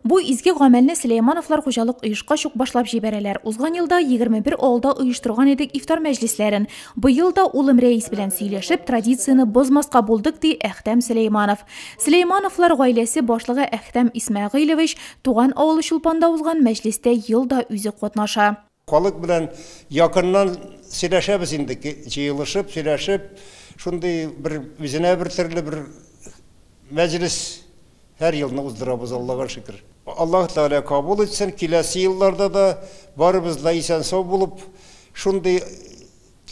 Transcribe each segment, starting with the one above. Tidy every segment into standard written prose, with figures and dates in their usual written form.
Бу изге гамәлне Сөләймановлар хуҗалык оешкач ук башлап җибәрәләр. Узган елда 21 авылда оештырган идек ифтар мәҗлесләрен. Быел да улым Рәис белән сөйләшеп, традицияне бозмаска булдык, ди Әхтәм Сөләйманов. Сөләймановлар гаиләсе башлыгы Әхтәм Исмәгыйлевич туган авылы Чулпанда узган мәҗлестә ел да үзе катнаша. Халык белән якыннан сөйләшәбез инде, җыелышып, сөйләшеп, шундый бер үзенә бер төрле бер мәҗлес һәр елны уздырабыз, Аллага шөкер. Аллаһ Тәгалә кабул итсен, киләсе елларда да барыбыз да исән-сау булып, шундый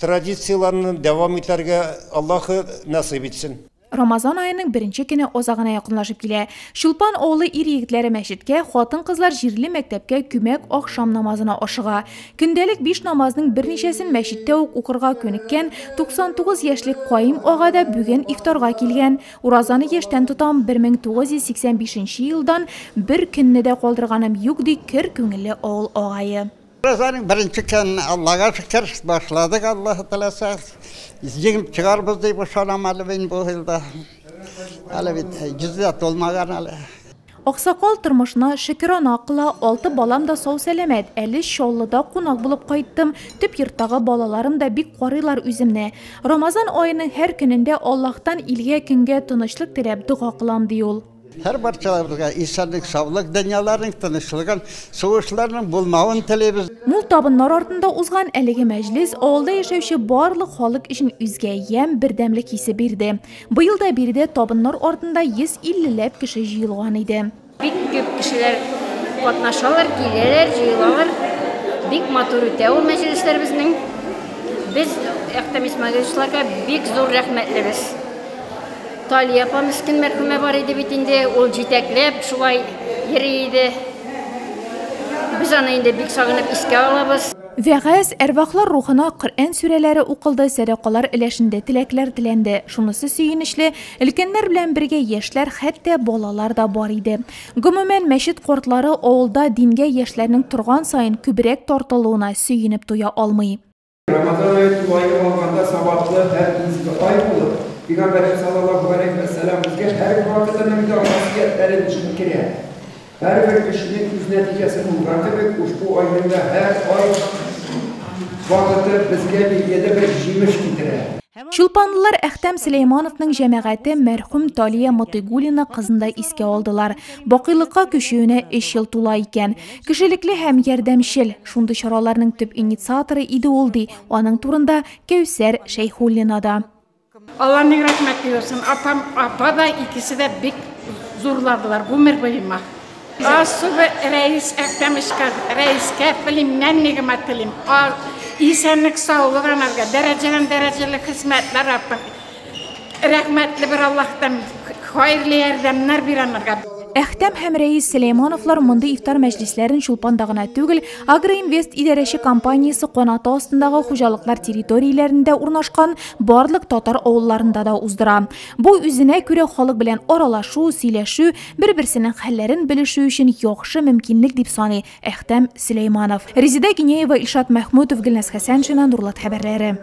традицияләрне дәвам итәргә Аллаһы насыйп итсен. Рамазан аеның беренче көне азагына якынлашып килә. Чулпан авылы ир-егетләре мәчеткә, хатын-кызлар җирле мәктәпкә күмәк ахшам намазына ашыга. Көндәлек биш намазның берничәсен мәчеттә үк укырга күнеккән 99 яшьлек Каим ага да бүген ифтарга килгән. Уразаны яшьтән тотам, 1985 нче елдан бер көнне дә калдырганым юк, ди көр күңелле авыл агае. Уразаның беренче көнен Аллага шөкер, башладык, Аллаһы теләсә, җиңеп чыгарбыз дип ышанам әле мин бу елда. Әле бит йөз дә тулмаган әле. Аксакал тормышына шөкерана кыла, алты балам да сау-сәламәт, әле Чаллыда кунак булып кайттым, төп йорттагы балаларым да бик карыйлар үземне. Рамазан аеның һәр көнендә Аллаһтан илгә-көнгә тынычлык теләп дога кылам, ди ул. Һәр барчаларыбызга исәнлек, саулык, дөньяларның тынычлыгын, сугышларның булмавын телибез. Мул табыннар артында узган әлеге мәҗлес авылда яшәүче барлык халык өчен үзгә ямь, бердәмлек хисе бирде. Быел да биредә табыннар артында 150 ләп кеше җыелган иде. Бик күп кешеләр катнашалар, киләләр, җыелалар. Бик матур үтә ул мәҗлесләр безнең. Без Әхтәм Исмәгыйловичларга бик зур рәхмәтлебез. Талия апа мескен мәрхүмә бар иде бит инде, ул җитәкләп шулай йөри иде. Без аны инде бик сагынып искә алабыз. Вәгазь, әрвахлар рухына Коръән сүрәләре укылды, сәдакалар өләшенде, теләкләр теләнде. Шунысы сөенечле, өлкәннәр белән бергә яшьләр, хәтта балалар да бар иде. Гомумән, мәчет картлары авылда дингә яшьләрнең торган саен күбрәк тартылуына сөенеп туя алмый. Рамазан ае тулаем алганда саваплы һәм изге ай булып, Пәйгамбәребез саллаллаһу галәйһи вә сәлам безгә һәр вакытының да васыятьләрен җиткерә. Һәрбер эшнең үз нәтиҗәсе булган кебек, ушбу айның да һәр ай вакыты безгә билгеле бер җимеш китерә. Чулпанлылар Әхтәм Сөләймановның җәмәгате мәрхүм Талия Мотыйгуллина кызын да искә алдылар. Бакыйлыкка күчүенә өч ел тула икән. Кешелекле һәм ярдәмчел, шундый чараларның төп инициаторы иде ул, ди аның турында Кәүсәр Шәйхуллина да. Алланың рәхмәте яусын, апам, апа да икесе дә бик зурладылар гомер буема. Особо рәис Әхтәмишка, рәискә племяннигыма телим. Исәнлек, саулык анарга, дәрәҗәдән дәрәҗәле хезмәтләр артын. Рәхмәтле бер Аллаһтан хәерле ярдәмнәр бир анарга. Әхтәм һәм Рәис Сөләймановлар мондый ифтар мәҗлесләрен Чулпанда гына түгел, Агроинвест идарәче компаниясе канаты астындагы хуҗалыклар территорияләрендә урнашкан барлык татар авылларында да уздыра. Бу үзенә күрә халык белән аралашу, сөйләшү, бер-берсенең хәлләрен белешү өчен яхшы мөмкинлек дип саный Әхтәм Сөләйманов. Резеда Гинеева, Илшат Мәхмүтов, Гөлназ Хәсәншина, Нурлат хәбәрләре.